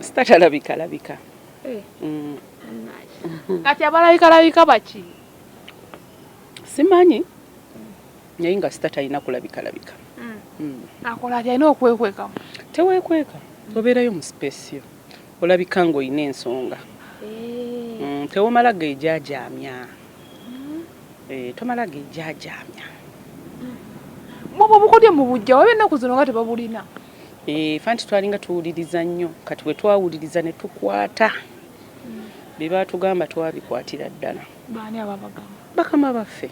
Star talabika labika. Eh. Kati abalabika labika baki? Simanyi. Naye nga star talina kulabika labika. Akola atya? Alina okwekwekamu? Teweekweka, obeerayo mu space yo. Olabika ng'olina ensonga. Tewomala geejaajaamya. Tomala geejaajaamya. Mwobo obukodyo mu bujja waba ennaku zino nga tebabulina. Fe anti twalinga tuwuliriza nnyo, kati bwe twawuliriza ne tukwata bye baatugamba, twabikwatira ddala. Baani ababagamba? Bakama baffe.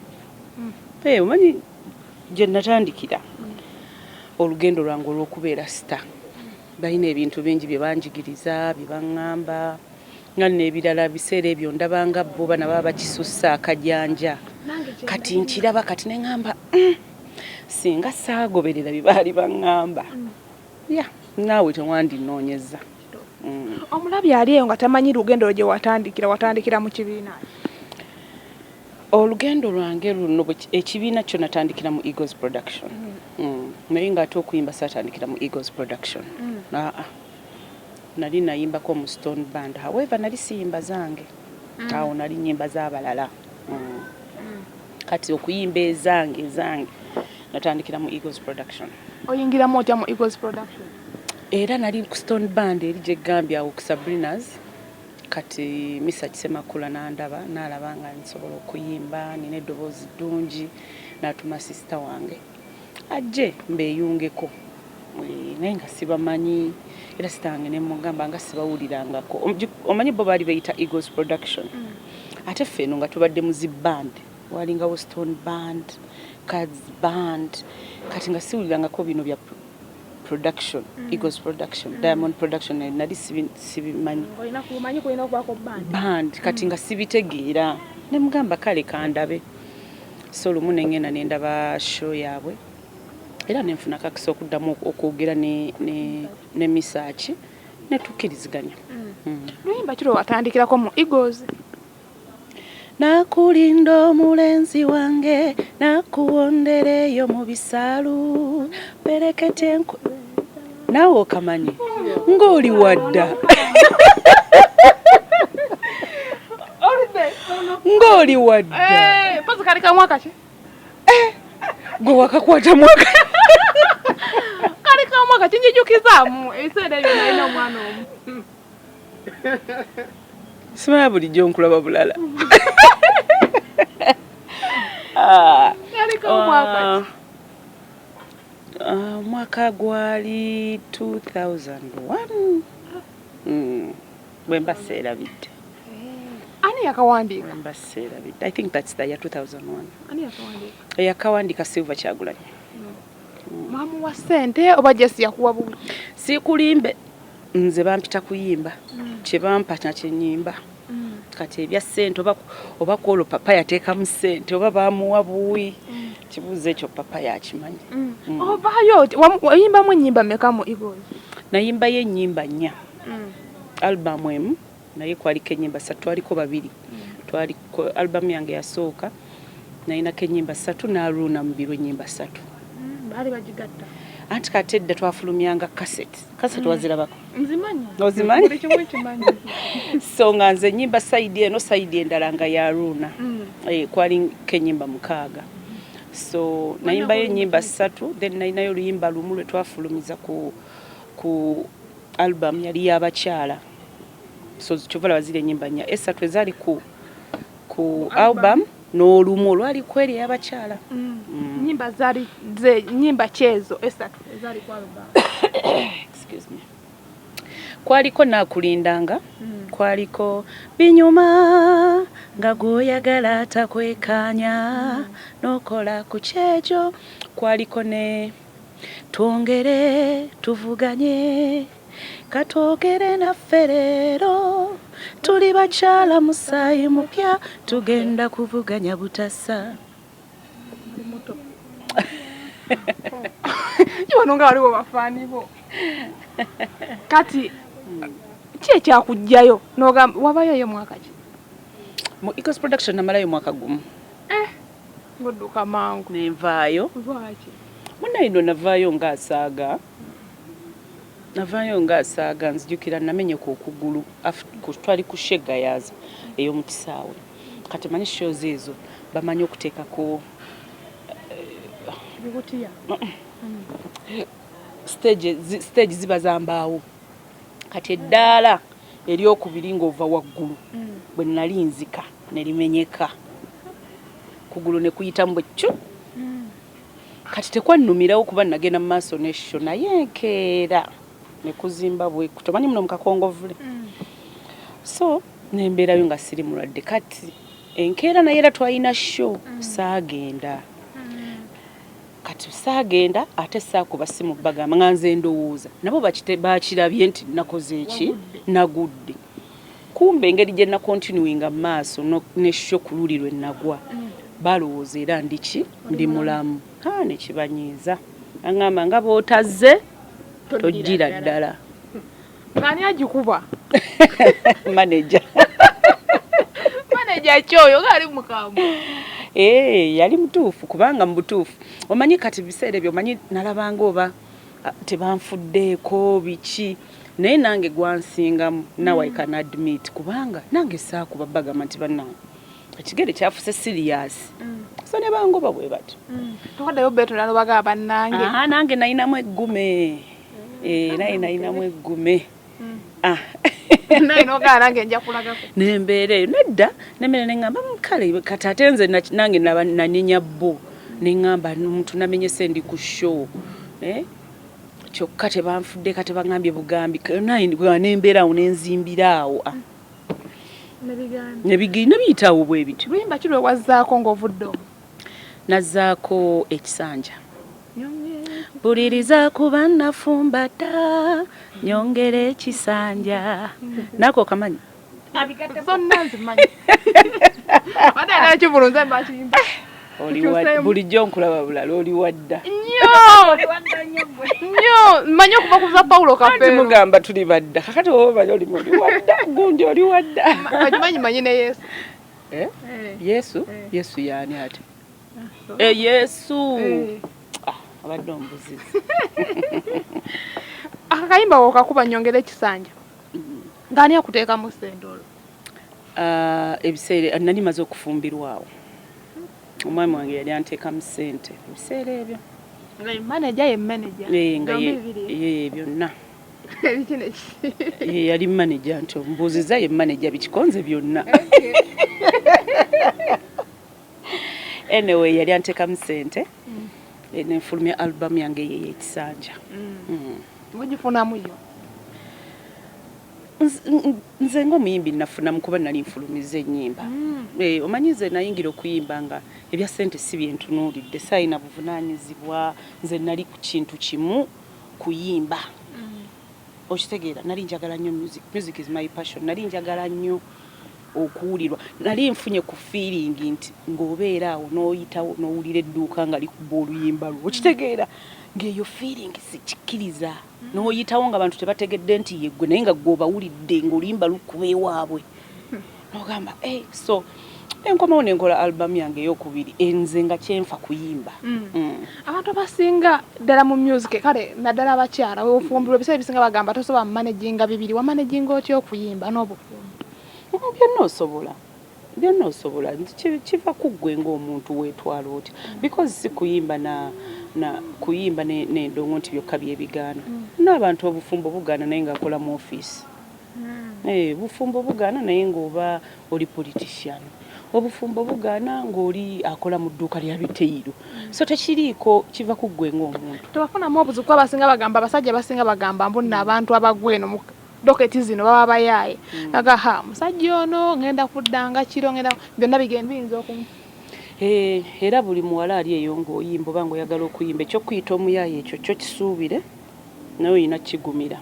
Omanyi gye natandikira olugendo lwange olw'okubeera star, balina ebintu bingi bye banjigiriza, bye baŋŋamba, nga n'ebirala biseera ebyo ndabanga bo bana baba bakisussa akajanja. Kati nkiraba kati ne ŋŋamba, singa saagoberera bye baali baŋŋamba, ya naawe tewandinoonyeza." Omulabi ali eyo nga tamanyi lugendo lwo gye watandikira, watandikira mu kibiina? Olugendo lwange luno, ekibiina kyo natandikira mu Eagles Production. Naye ng'ate okuyimba saatandikira mu Eagles Production. Aa, nali nayimbako mu Stone Band. However, nali siyimba zange awo, nali nyimba z'abalala. Kati okuyimba ezange natandikira mu Eagles Production. Oyingiramu otya mu Eagles Production? Era nali ku Stone Band eri gyegambye awo ku Sabrinas. Kati Misa Kisemakula nandaba, nalaba nga nsobola okuyimba, nina eddoboozi ddungi, natuma sister wange ajje mbeeyungeko. Naye nga sibamanyi, era sister wange nemugamba nga sibawulirangako. Omanyi bo baali beyita Eagles Production, ate ffe eno nga tubadde mu zi band, walingawo Stone Band, Cards Band. Kati nga siwulirangako bino bya production, Eagles Production, Diamond Production, nali sibimanyi. Olina kumanyi kulina okubaako band. Band. Kati nga sibitegeera, nemugamba kale kandabe. So lumu nengenda nendaba show yaabwe, era nenfuna kakisa okuddamu okwogera ne Misaaki, netukkiriziganya. Luyimba ki lwe watandikirako mu Eagles? Nakulinda omulenzi wange, nakuwondereyo mu bisaalu berekete enku. Naawe okamanyi ng'oli wadda, ng'oli wadda. Mpozi kali ka mwaka ki? Gwe wakakwata mwaka? Kali ka mwaka kinjijukizaamu ebiseera ebyo nalina omwana omu. Simanya, bulijjo nkulaba bulala. Ah, Kali ka mwaka ki? Ah, omwaka gwali 2001, bwe mba seerabidde. Ani yakawandiika? Bwe mba seerabidde, I think that's the year 2001. Ani yakawandiika? Eyakawandiika Silver Kyagulanyi. Mwamuwa ssente oba jesi yakuwa buwi? Sikulimbe, nze bampita kuyimba, kyebampa nakyenyimba. Kati ebya ssente oba kwolwo papa yateekamu ssente oba bamuwa buwi, kibuuzo ekyo papa yakimanyi. Ovaayo oyimbamu ennyimba mmeka mu Eagles? Nayimbayo ennyimba nnya, album emu, naye kwaliko ennyimba ssatu, twaliko babiri. Twaliko album yange yasooka, nayinako ennyimba ssatu n'Aruuna Mubiru ennyimba ssatu. Baali bagigatta? Anti kati edda twafulumyanga cassette. Cassette wazirabako? Nzimanyi. Ozimanyi? Buli kimu nkimanyi. So nga nze nyimba side eno, side endala nga ya Aruna. Kwaliko ennyimba 6, so nayimbayo ennyimba ssatu, then nayinayo oluyimba lumu lwe twafulumiza ku album yali y'abakyala. So kyova laba ziri ennyimba nnya, esatu ezaali ku album n'olumu olwali kweri ey'abakyala. Nyimba zaali ze nyimba kyezo esatu ezaali ku album? Excuse me. Kwaliko Naakulindanga, kwaliko Binyuma nga gw'oyagala takwekanya n'okola ku kyejo, kwaliko ne Twongere Tuvuganye, katwogere naffe leero, tuli bakyala musaayi mupya, tugenda kuvuganya butasa. Muto wano nga waliwo bafaani bo. Kati ki ekyakugjayo nogamba wabayoyo mwaka ki? Mu Eagles Production namalayo mwaka gumu. Ng'odduka mangu. Nenvaayo. Lwaki? Munaye no navaayo ng'asaaga. Navaayo nga asaaga. Nzijukira namenyeka okugulu, twali ku show e Gayaza ey'omu kisaawe. Kati manyi shows ezo bamanyi okuteekako bikutiya. Stage ziba za mbaawo. Kati eddaala eryokubiri ng'ova waggulu, bwe nali nzika ne limenyeka, kugulu ne kuyitamu bwe ccu. Kati tekwannumirawo kuba nagenda mu maaso ne show, naye enkeera ne kuzimba bwe tomanyi muno mu kakongovule. So nembeerayo nga siri mulwadde. Kati enkeera naye era twalina show, saagenda. Kati saagenda, ate saakuba simu bagamba nga nze ndowooza nabo bakirabye nti nakoze eki, nagudde. Kumbe engeri gye nacontinuinga mu maaso ne show ku luli lwe nagwa, balowooza era ndiki ndi mulamu. Ha, nekibanyiiza, aŋŋamba nga bw'otazze tojjira ddala. Ng'ani agikuba? Manager. Manager kyoyo ngaali mukambwe. Eh, yali mutuufu, kubanga mu butuufu omanyi kati biseera ebyo omanyi nalabanga oba tebanfuddeeko biki, naye nange gwansingamu. Now I can admit, kubanga nange saakuba bagamba nti bannange ekigere kyafuse serious, so ne bangoba bwe batyo. Tokaddayo beetula nobagamba bannange? Aha, nange nayinamu eggume. Eh, naye nayinamu eggume. Ah. Naye nogaa nange nja kulagako. Nembeera eyo nedda, nembeera neŋŋamba, kale kati ate nze nange nanenya bo, neŋŋamba omuntu namenyese ndi ku show, eh? Kyokka tebanfudde, ka tebaŋŋambye bugambi. Naye nembeera awo nenzimbira awo. Ah, nebiyitawo bwe bityo. Luyimba ki lwe wazzaako ng'ovudde omwo? Nazzaako Ekisanja. Mpuliriza kuba nafumba dda, nyongera ekisanja. Nako kamanyi. Zonna nzimanyi, ate agala kivulu nze mbakiyimba. Bulijjo nkulaba bulala, oli wadda. Nnyo nnyo, mmanyi okuva ku za Paulo Anti Kafeero. Mugamba tuli badda. Kakati oba oli wadda, gundi oli wadda. Okimanyi, manyi ne Yesu. Eh? Eh. Yesu? Eh. Yesu yaani ate? Eh, Yesu. Eh. Ah, abadde omubuzizi. Akakayimba wokakuba nyongera ekisanja, ng'ani akuteekamu ssente olwo? Ah, ebiseera nali maze okufumbirwawo, omwami wange yali anteekamu ssente ebiseera ebyo. Nga ye manager, ye manager? Eh, nga Byombi bibiri? Ye byonna. Ebiki neki? Ye yali manager, nti ombuuziza ye manager bikikonze byonna. Anyway, yali anteekamu ssente. Eh, nenfulumya album yange ye ey'Ekisanja. Mugifunamu yo? Nze ng'omuyimbi nafunamu kuba nali nfulumiza ennyimba. Eh, omanyi nze nayingira okuyimba nga ebya ssente si byentunuulidde, saayina buvunaanyizibwa. Nze nali ku kintu kimu, kuyimba. Okitegeera, nali njagala nnyo music. Music is my passion. Nali njagala nnyo okuwulirwa. Nali nfunye ku feeling nti ng'obeera awo n'oyitawo n'owulira edduuka nga likuba oluyimba lwo, okitegeera ng'eyo feeling sikikkiriza, n'oyitawo nga abantu tebategedde nti yeggwe, naye nga gwe obawulidde ng'oluyimba lukuba ewaabwe, n'ogamba hey. So enkomawo nenkola album yange eyokubiri, nze nga kyenfa kuyimba. Abantu abasinga ddala mu music, kale naddala abakyala, weofumbirwa ebiseera ebisinga bagamba tosobola managinga bibiri. Wamanaginga otya okuyimba n'obufumbo? Byonna osobola, byonna osobola. Kiva ku ggwe ng'omuntu weetwala otya, because si kuyimba na kuyimba n'endongo nti byokka byebigaana. N'abantu obufumbo bugaana naye ng'akola mu ofiisi. Eh, bufumbo bugaana naye ng'oba oli politician, obufumbo bugaana ng'oli akola mu dduuka lya retail. So tekiriiko, kiva ku ggwe ng'omuntu. Tewafunamu obuzibu? Kuba abasinga bagamba, abasajja abasinga bagamba mbu nno abantu abagwa eno mu doketi zino baba bayaaye. Aga ha musajja ono ngenda kuddanga kiro, ngenda byonna bigenda biyinza oku Eh, era buli muwala ali eyo ng'oyimba oba ng'oyagala okuyimba, ekyokuyita omuyaaye ekyo kyo kisuubire, naye olina kukigumira.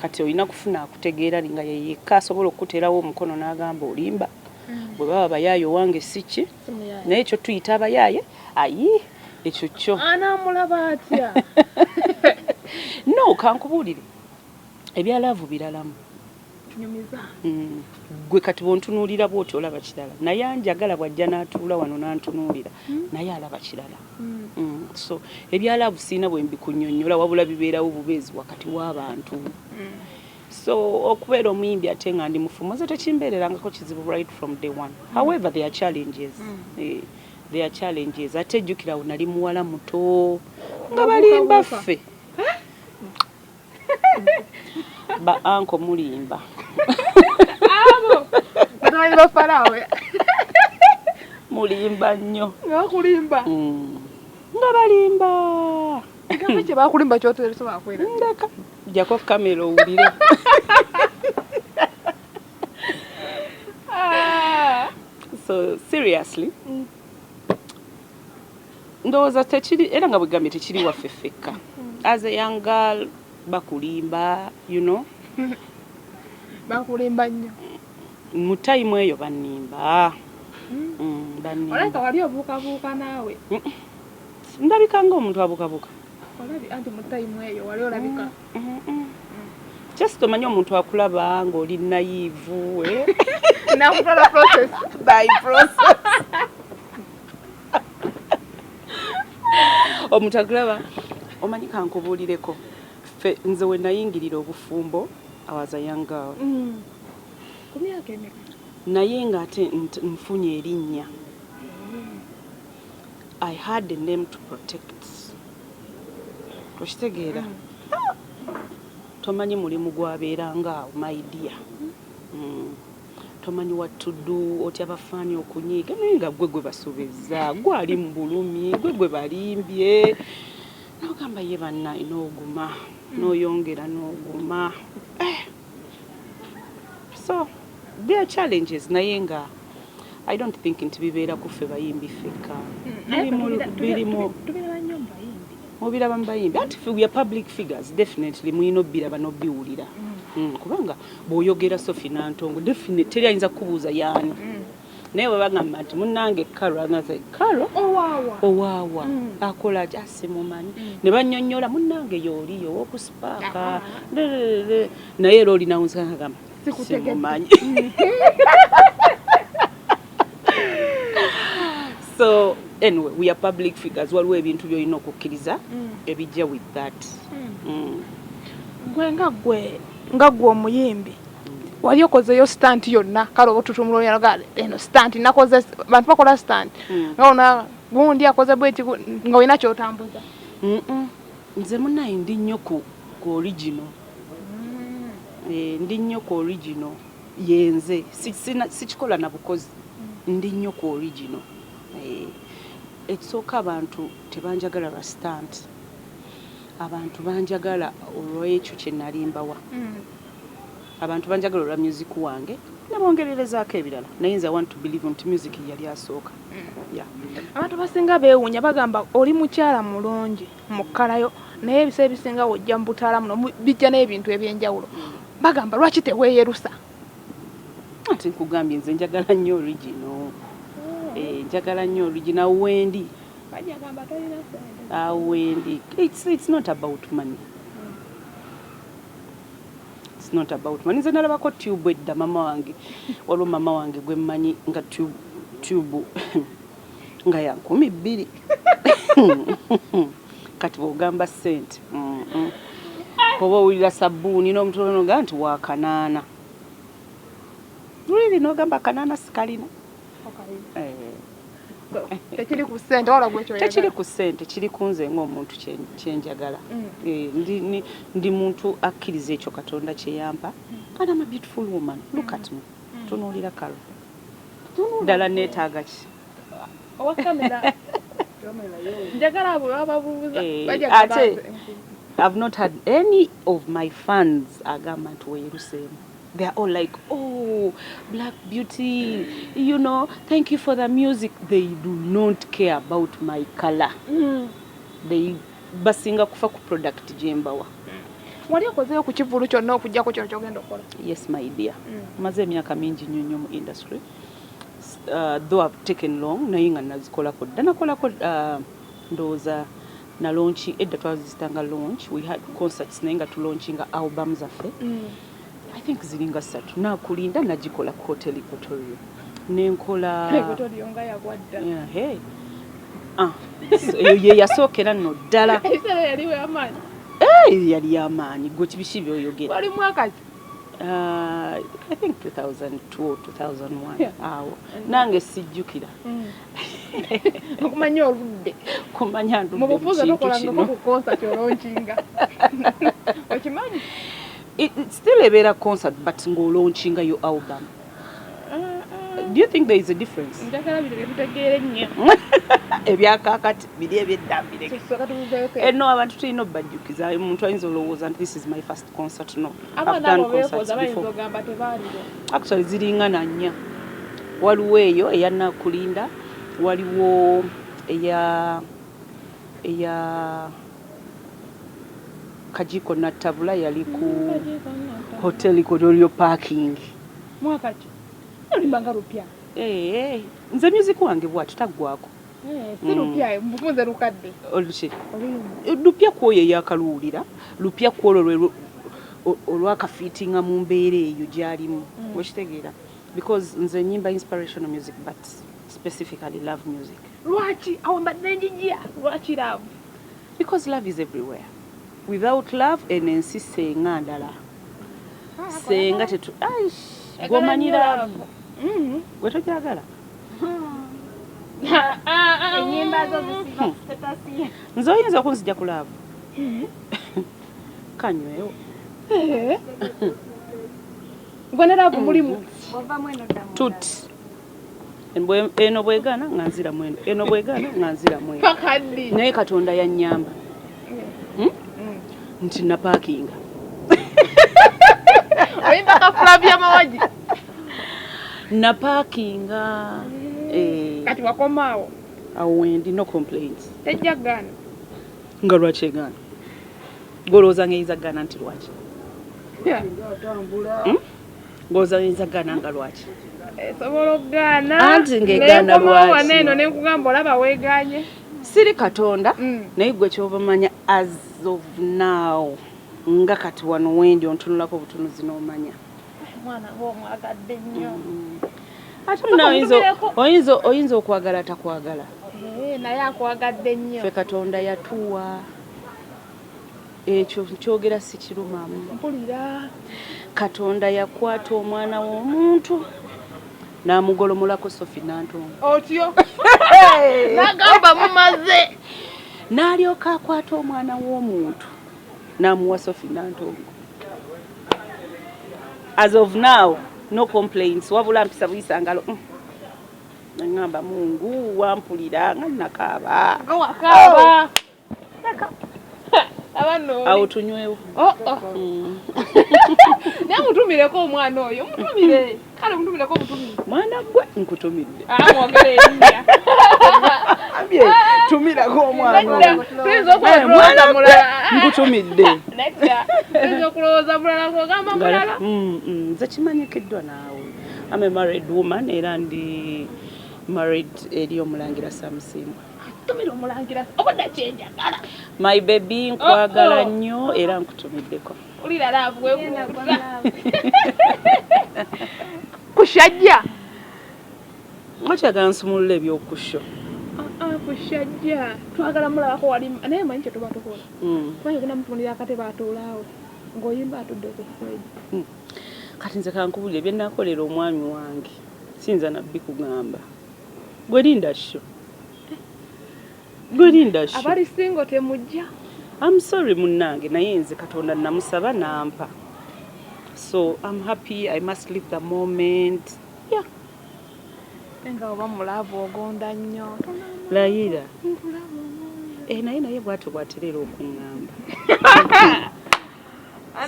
Kati olina kufuna akutegeera nga ye yekka asobola okukuteerawo omukono n'agamba olimba. Bwe baba bayaaye owange si ki, naye ekyo tuyita abayaaye, ayi ekyo kyo Anaamulaba atya? No, kankubuulire, ebya love biralamu. Otunyumiza. Gwe kati bw'ontunuulira bw'oti olaba kirala, naye anjagala bw'ajja n'atuula wano n'antunuulira, naye alaba kirala. So ebya love siina bwe mbikunnyonnyola, wabula bibeerawo bubeezi wakati w'abantu. So okubeera omuyimbi ate nga ndi mufumbo, nze tekimbeererangako kizibu right from day one. However, there are challenges. There are challenges. Ate jjukira nali muwala muto nga balimba ffe ba anko mulimba. Abo batabani ba Faraawo. Mulimba nnyo. Nga bakulimba. Nga balimba. Kigambo kye bakulimba ky'otosobola kwerabira. Ndeka jjako kamera owulire. So seriously, ndowooza tekiri, era nga bwegambye tekiri waffe ffekka. As a young girl bakulimba, you know. Bakulimba nnyo. Mu time eyo bannimba. Bannimba. Olabika wali obuukabuuka naawe. Ndabika ng'omuntu abuukabuuka. Olabi anti mu time eyo wali olabika. Just omanyi omuntu akulaba ng'oli naive. Nakutwala process. By process. Omuntu akulaba, omanyi kankubuulireko. Ffe nze we nayingirira obufumbo, I was a young girl. Ku myaka emeka? Naye ng'ate nfunye erinnya. I had a name to protect. Okitegeera? Tomanyi mulimu gwabeeranga awo, my dear. Tomanyi what to do, otya bafaani okunyiiga, naye nga gwe gwe basobezza, gwe ali mu bulumi, gwe gwe balimbye. N'ogamba ye bannaye n'oguma, n'oyongera n'oguma. So there are challenges, naye nga I don't think nti bibeera ku ffe bayimbi ffekka. Birimu Tubiraba nnyo mu bayimbi. Mubiraba mu bayimbi, anti we are public figures, definitely mulina obbiraba n'obbiwulira. Kubanga bw'oyogera Sophie Nantongo, definitely teri ayinza kukubuuza yaani. Naye bwe bagamba nti munnange Caro, agaze Caro Owaawa. Owaawa akola ki, asimumanyi. Ne bannyonnyola munnange y'oli ow'oku Spark, naye era oli nawunzika ng'agamba Sikutegedde. simumanyi. So anyway, we are public figures, waliwo ebintu by'olina okukkiriza ebijja with that. Gwe nga gwe omuyimbi, wali okozeyo stunt yonna? Kale oba otutumula eno stunt nakoze, bantu bakola stunt nga ona gundi akoze bweti nga olina kyotambuza. Nze munaye ndi nnyo ku original. Ndi nnyo ku original, yenze sikikola na bukozi, ndi nnyo ku original. Ekisooka abantu tebanjagala lwa stunt, abantu banjagala olw'ekyo kye nali mbawa. Abantu banjagala olwa music wange, nabongererezaako ebirala, naye nze I want to believe nti music yali asooka. Yeah. Abantu basinga beewuunya, bagamba oli mukyala mulungi mu kkalayo, naye ebiseera ebisinga wojja mu butaala muno bijja n'ebintu ebyenjawulo. Bagamba lwaki teweeyerusa? Ate nkugambye nze njagala nnyo original. Njagala nnyo original wendi. Bajagamba tolina ssente. Wendi it's not about money, it's not about money. Nze nalabako tube edda, mama wange, waliwo mama wange gwe mmanyi nga tube nga ya 2000. Kati bw'ogamba ssente, oba owulira sabbuuni n'omutono ga nti wa kanaana, luliri n'ogamba kanaana sikalina. Tekiri ku ssente wala gwe kyoyagala. Tekiri ku ssente, kiri ku nze ng'omuntu kyenjagala. Ndi muntu akkiriza ekyo Katonda kye yampa, and I'm a beautiful woman. Look at me, tunuulira Kalo ddala, neetaaga ki? Owa kamera, njagala abo baba babuuza bajja Ate gamba I've not had any of my fans agamba nti weeruseemu. They are all like, "Oh, Black Beauty, you know, thank you for the music." They do not care about my color. They basinga kufa ku product gye mbawa. Wali okozeyo ku kivvulu kyonna okugjako kino kyogenda okukola? Yes, my dear. Maze emyaka mingi nnyo nnyo mu industry. Though I've taken long, naye nga nazikolako dda. Nakolako ndowooza na launch edda twazitanga launch. We had concerts naye nga tulaunchinga album zaffe. I think ziringa ssatu. Nakulinda nagikola ku Hotel Equatoria, nenkola Equatoria nga yagwadda. Yeah, hey. Ah, so eyo ye yasookera nno ddala. Ebiseera yaliwo amaanyi. Eh, yali yamaanyi. Gwe kibiki byoyogera? Wali mwaka ki? I think 2002 or 2001. Awo nange sijjukira. Okumanya oludde. Kumanya Mu ndudde mu bufuuza kintu tokolangako kino. ku concert olaunchinga, okimanyi? It still ebeera concert, but ng'olaunchinga your album. Do you think there is a difference? Njagala bino byetutegeere ennyo. Ebyakakati biri, ebyedda mbireke. Tusooka tubiveeko. Eno abantu tulina obbajjukiza. Omuntu ayinza olowooza nti this is my first concert. No, I've Abaana done abo beekoza concerts bayinza before. ogamba tebaaliwo. Actually ziringa na nnya. Waliwo eyo eya Nakulinda, waliwo eya Kajiiko Nattabula, yali ku Hotel Equatoria parking. Mwaka ki? Oluyimba nga lupya. Eh, nze music wange bwati taggwako. Eh, si lupya, mufunze lukadde. Oluki? Oluyimba. Lupya kwoyo eyakaluwulira, lupya kwolwo olwakafiitinga mu mbeera eyo gyalimu. Wekitegeera? Because nze nyimba inspirational music, but specifically love music. Lwaki awo mbadde njijja, lwaki love? Because love is everywhere. Without love, eno ensi senga ndala, senga tetu. Aish, gwomanyi love? Gwe togyagala? Ennyimba zo zisiba ku status ye. Nze oyinza okunzija ku love? Kanywewo. Eh. Gwe ne love mulimu. Bw'ovamu eno ddamu. Tut eno bwegana nga nziramu eno, eno bwegana nga nziramu eno. Paka ddi? Naye Katonda yannyamba. Nti napaakinga. Oyimba ka Flavia Mawagi. Napaakinga. Eh, Kati wakomaawo. Awo wendi, no complaints. Tejja gaana. Nga lwaki egaana? Golowooza ngeyinza gaana nti lwaki? Hmm? Golowooza ngeyinza gaana nga lwaki? Esobola okugaana. Anti ng'egaana Nenkomawo lwaki? wano eno nenkugamba olaba weeganye. Siri Katonda. Naye gwe kyoba manya, as of now, nga kati wano wendi ontunulako obutunuzi n'omanya. Mwana ng'omwagadde nnyo. Ate muna Omutumireko. oyinza okwagala takwagala. Eh, naye akwagadde nnyo. Ffe Katonda yatuwa ekyo, nkyogera si kirumamu. Mpulira. Katonda yakwata omwana w'omuntu n'amugolomolako Sofi Nantongo. Otyo nagamba mumaze. N'alyoka akwata omwana w'omuntu n'amuwa Sofi Nantongo. As of now, no complaints, wabula mpisa buyisa ngalo. Naŋŋamba Mungu wampulira nga nakaaba. Nga wakaaba abano. Awo tunywewo. Oh, oh. Naye mutumireko omwana oyo, mutumire, kale mutumireko obutumire. Mwana gwe nkutumidde. Ah, mwogere erinnya. Ambye tumirako omwana Nedda, oyo. tuyinza Eh, okulowooza mwana gwe mulala. nkutumidde. Nedda, tuyinza okulowooza mulala ng'ogamba mulala. Nze kimanyikiddwa naawe, am a married woman, era ndi married eri omulangira Samusimbwa. Tumira omulangira obadda kyenjagala. My baby, nkwagala Oh, oh. nnyo era nkutumiddeko. Ulira love wekuuta kushajja. Okyagala nsumulula ebyokusho? Ah, kushajja twagala mulabako wali, naye manyi kyetuba tukola. Manyi ogenda mutundira akatebe atuulaawo ng'oyimba atudde ku stage. Kati nze kankubulire bye nakolera omwami wange, siyinza nabbi kugamba. Gwe linda show, gwe linda show. Abali single temujja. I'm sorry munnange, naye nze Katonda namusaba nampa, so I'm happy. I must live the moment, yeah. Nga oba mu love ogonda nnyo. Layira. Eh, naye bwatyo bwaterera okuŋŋamba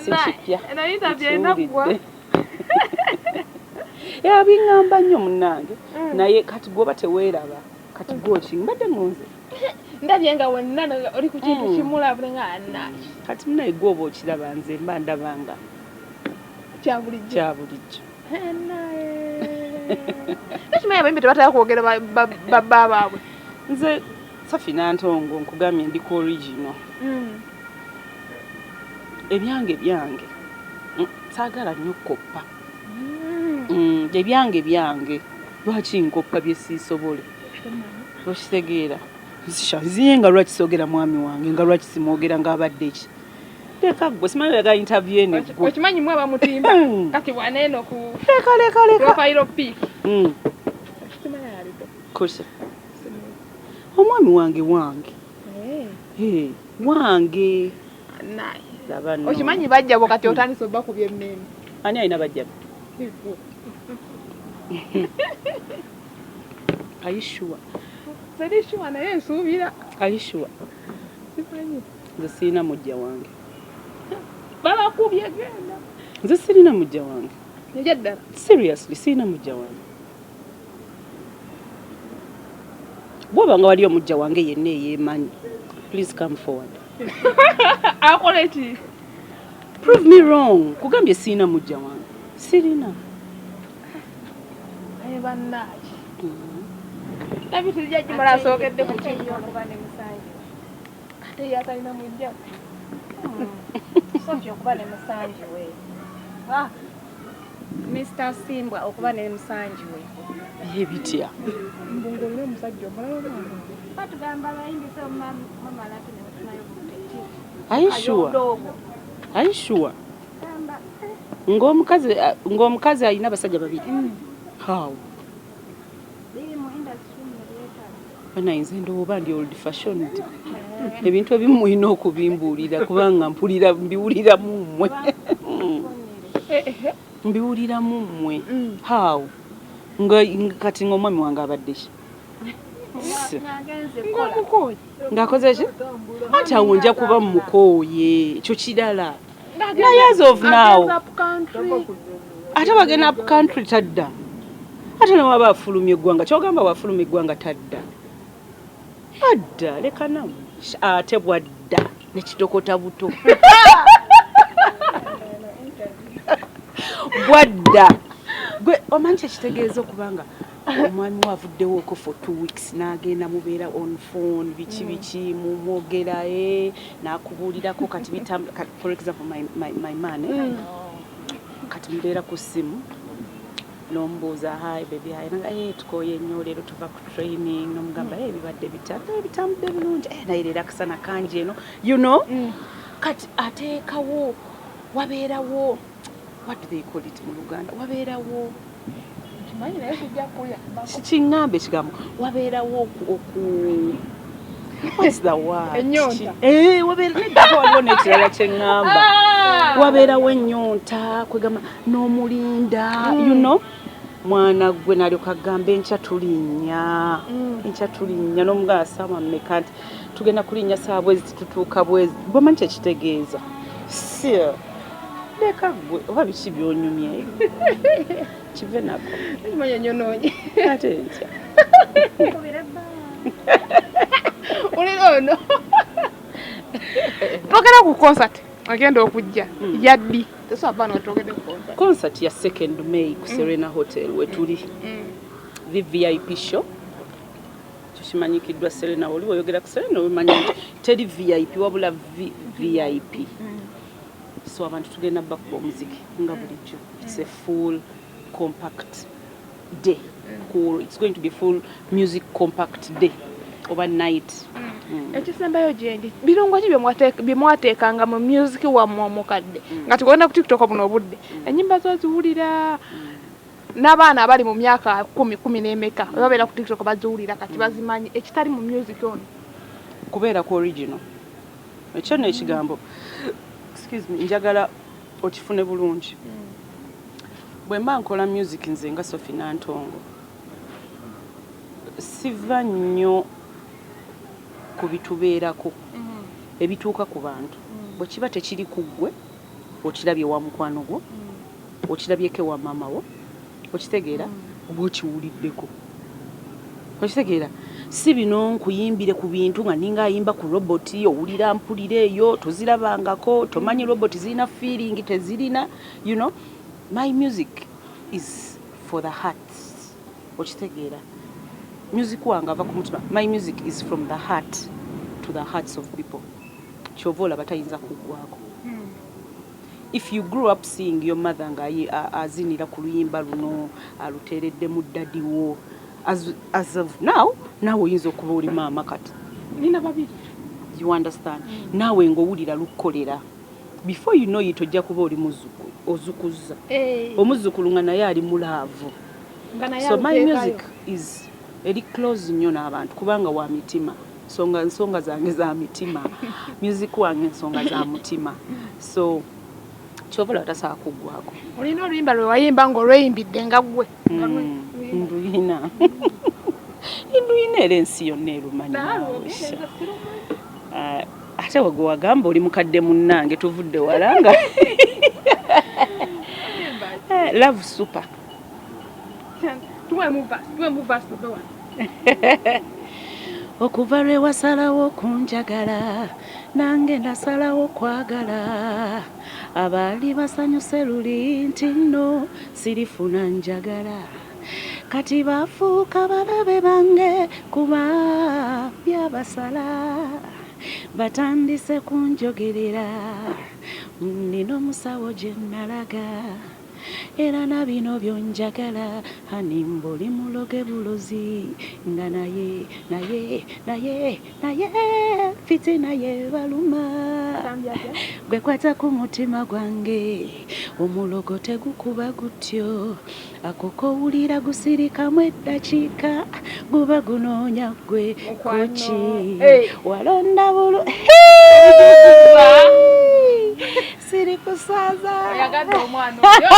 si kipya. Naye interview enaggwa. Yabiŋŋamba nnyo munnange, naye kati gwoba teweeraba, kati gwoki mbadde ngonze. Ndabye nga wenna oli ku kintu kimu love nga ana. Kati munaye gwoba okiraba, nze mba ndabanga kya bulijjo. Kya bulijjo. Nakimanyi abayimbi tebatera kwogera babba baabwe. Nze Safi Nantongo, nkugambye ndi ku original. Ebyange byange. Saagala nnyo kukoppa. Ebyange byange, lwaki nkoppa bye siisobole? Okitegeera? Nziye nga lwaki soogera mwami wange, nga lwaki simwogera ng'abadde ki? Leka ggwe, simanyi oyagala interview eno eggwe. Okimanyi mwe abamutimba kati waneeno ku Leka, leka, leka. profile pic. Kusa. Omwami wange wange. Hey, wange. Naye. Laba nno. Okimanyi bajja bo kati otandise obakubya emmeeme. Ani alina bajja be? Are you sure? Seri sure naye nsuubira. Are you sure? Simanyi. Nze sirina mujja wange. Babakubye genda. Nze sirina mujja wange. Nje ddala. Seriously, sirina mujja wange. Bw'oba nga wali omujja wange yenna eyeemanyi, please come forward. Akola ki? Prove me wrong. Kugambye sirina mujja wange. Sirina. Naye bannaaye. Nabi tujja gimala asoogedde ku Ate ki? ye okuba ne musangi we. Ate ye atalina mujja. Sophie okuba ne musangi we. Ah, Mr. Simbwa okuba ne musangi we. Ye bitya? Mbu ng'olina omusajja omulala omwana. Batugamba abayimbi so mumala ate ne bafunayo obuteki. Are you sure? Ayodoogo. Are you sure? Gamba, Ng'omukazi alina abasajja babiri. How? biri mu industry muno byetaaga. Banaye nze ndowooza ndi old fashioned. Ebintu ebimu mulina okubimbuulira kubanga mpulira mbiwuliramu mmwe. Mbiwuliramu mmwe. How? Nga kati ng'omwami wange abadde ki? Ng'agenze kukola. Ng'omukooye. Ng'akoze ki? Anti awo nja kuba mukooye. Ekyo kirala. Naye as of now, Agenze up country. ate bagenda up country tadda. Ate ne waba afulumya eggwanga, ky'ogamba bw'afulumya eggwanga tadda. Adda, leka nammwe. Ate bw'adda ne kitokota buto. Bw'adda. Gwe omanyi kye kitegeeza okubanga omwami we avuddewooko for 2 weeks n'agenda mubeera on phone, biki biki, mumwogera, n'akubuulirako kati bitambula. For example, my man, kati mubeera ku ssimu n'omubuuza, "Hi baby, hi." Naga, "Eh, tukooye nnyo leero, tuva ku training." N'omugamba, "Eh, bibadde bitya?" "Eh, bitambudde bulungi. Eh, naye leero akasana kangi eno." Kati ateekawo, wabeerawo, what do they call it mu Luganda, wabeerawo Kimanyi naye kijja kulya. Kiŋŋambe ekigambo. Wabeerawo oku what's the word? Ennyonta. Eh, wabeera nedda, waliwo n'ekirala kye ŋŋamba. Wabeerawo ennyonta, kwegamba n'omulinda, mwana gwe n'alyoka agamba, "Enkya tulinnya, enkya tulinnya." N'omugamba, "Saawa mmeka?" Nti, "Tugenda kulinnya saawa bwezi, tutuuka bwezi." Bwemanyi kyekitegeeza, si leka gwe oba biki byonyumye kive nako. Kimanyi enyonoonye. Ate ntya? Kubira ebbanga. Olera ono. Twogera ku concert agenda okujja. Yaddi. Tesobola bano twogedde ku concert. Concert ya 2nd May ku Serena Hotel wetuli, VVIP show. Kikimanyikiddwa Serena, oli oyogera ku Serena omanya nti teri VIP wabula VVIP. So abantu tugenda bakuba omuziki nga bulijjo. It's a full compact day. Cool. It's going to be full music compact day oba night. Ekisembayo gyendi, birungo ki bye mwateekanga mu music wammwe omukadde nga tugenda ku TikTok buno obudde ennyimba zoziwulira n'abaana abali mu myaka 10, kumi n'emeka bwe babeera ku TikTok baziwulira kati bazimanyi, ekitali mu music ono? Kubeera ku original. Ekyo nno ekigambo, excuse me, njagala okifune bulungi. Bwe mba nkola music nze nga Sophie Nantongo, siva nnyo ku bitubeerako ebituuka ku bantu. Bwe kiba tekiri ku ggwe, okirabye wa mukwano gwo, okirabyeko ewa maama wo, okitegeera, oba okiwuliddeko, okitegeera. Si bino nkuyimbire ku bintu nga ninga ayimba ku roboti, owulira mpulira eyo tozirabangako, tomanyi roboti zirina feeling tezirina. My music is for the hearts, okitegeera. Music wange ava ku mutima. My music is from the heart to the hearts of people. Kyova olaba tayinza kuggwako. If you grew up seeing your mother nga azinira ku luyimba luno, aluteereddemu daddy wo, as of now, naawe oyinza okuba oli maama kati. Nina babiri. You understand? Naawe ng'owulira lukukolera, before you know it ojja kuba oli muzzukulu, ozukuzza omuzzukulu nga naye ali mu love. Nga naye So my aluteekayo. music is eri close nnyo n'abantu kubanga wa mitima. Songa nsonga zange za mitima, music wange ensonga za mutima, so kyova olaba tasobola kuggwako. Olina oluyimba lwe wayimba ng'olweyimbidde nga ggwe? Nduyina, nduyina, era ensi yonna erumanyi. Naawe sha. Ah, ate wegwe wagamba oli mukadde munnange, tuvudde wala nga Love Super. Tuwemu verse tuve wano. Okuva lwe wasalawo okunjagala, nange nasalawo kwagala. Abaali basanyuse luli nti nno sirifuna njagala, kati bafuuka balabe bange, kuba byabasala batandise kunjogerera. Nina omusawo gye nalaga, era na bino byonjagala hanimba oli muloge bulozi nga naye naye naye naye fitina ye baluma. Gwe kwata ku mutima gwange, omulogo tegukuba gutyo. Ako kowulira gusirikamu eddakiika, guba gunoonya gwe kuki. Walonda bulu siri kusaaza. Oyagadde omwana oyo,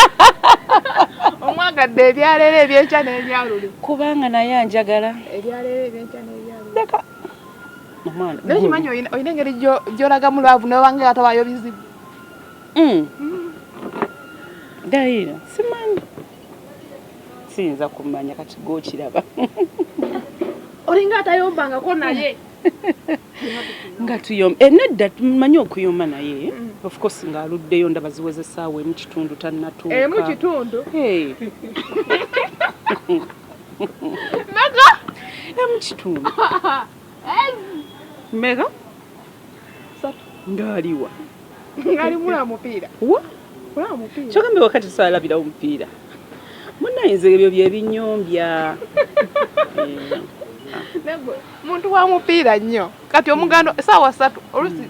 omwagadde ebyaleero, ebyenkya n'ebyaluli. Kubanga naye anjagala. Ebyaleero, ebyenkya n'ebyaluli. Leka omwana. Naye kimanyi olina engeri gy'olagamu love nobanga atawaayo bizibu. Dayira simanyi, siyinza kumanya kati gwokiraba. Olinga atayombangako naye. Nga tuyomba, nedda, tumanyi okuyomba naye. Of course ng'aluddeyo, ndaba ziweze essaawa 1:15, tannatuuka. 1:15? Hey. Meka? 1:15. Meka? Ng'aliwa? Ngali mulaba mupiira. Wa? Kulaba mupiira. Kyogambe wakati tusalabirawo mupiira munnayinza, ebyo bye binyombya. Nagwe muntu wa mupiira nnyo. Kati omugando essaawa 3, olusi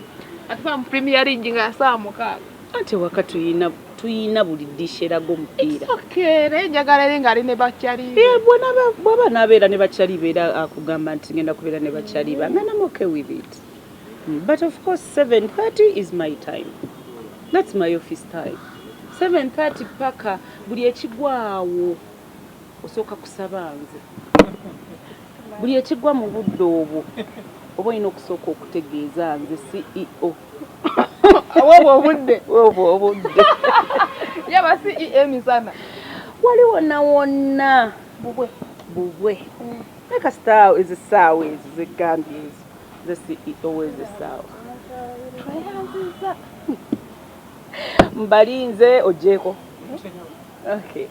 atufa mu Premier League nga ssaawa 6. Anti ewaka tuyina buli dish eraga omupiira. Okay, naye njagala eri ng'ali ne bakyali. Eh, bw'aba n'abeera ne bakyali beera, akugamba nti ngenda kubeera ne bakyali bange and I'm okay with it. But of course 7:30 is my time, that's my office time, 7:30 paka buli ekigwawo osooka kusaba nze. Buli ekigwa mu budde obwo oba olina okusooka okutegeeza nze CEO. Obwo obudde. Obwo obudde. Yaba CEO emisana. Wali wonna wonna. Bubwe. Bubwe. Naye kasita ezo essaawa ezo zegambye ezo, nze CEO wezo essaawa. Tweyanziza. Mbalinze ogyeko. Okay,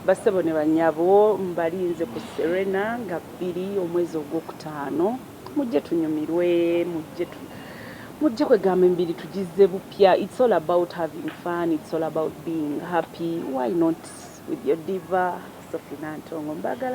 bassebo ne bannyabo, mbalinze ku Serena nga 2 omwezi ogwokutaano. Mujje tunyumirwe, mujje kwegamba emibiri tugize bupya. It's all about having fun, it's all about being happy. Why not with your diva Sophie Nantongo? Mbagala.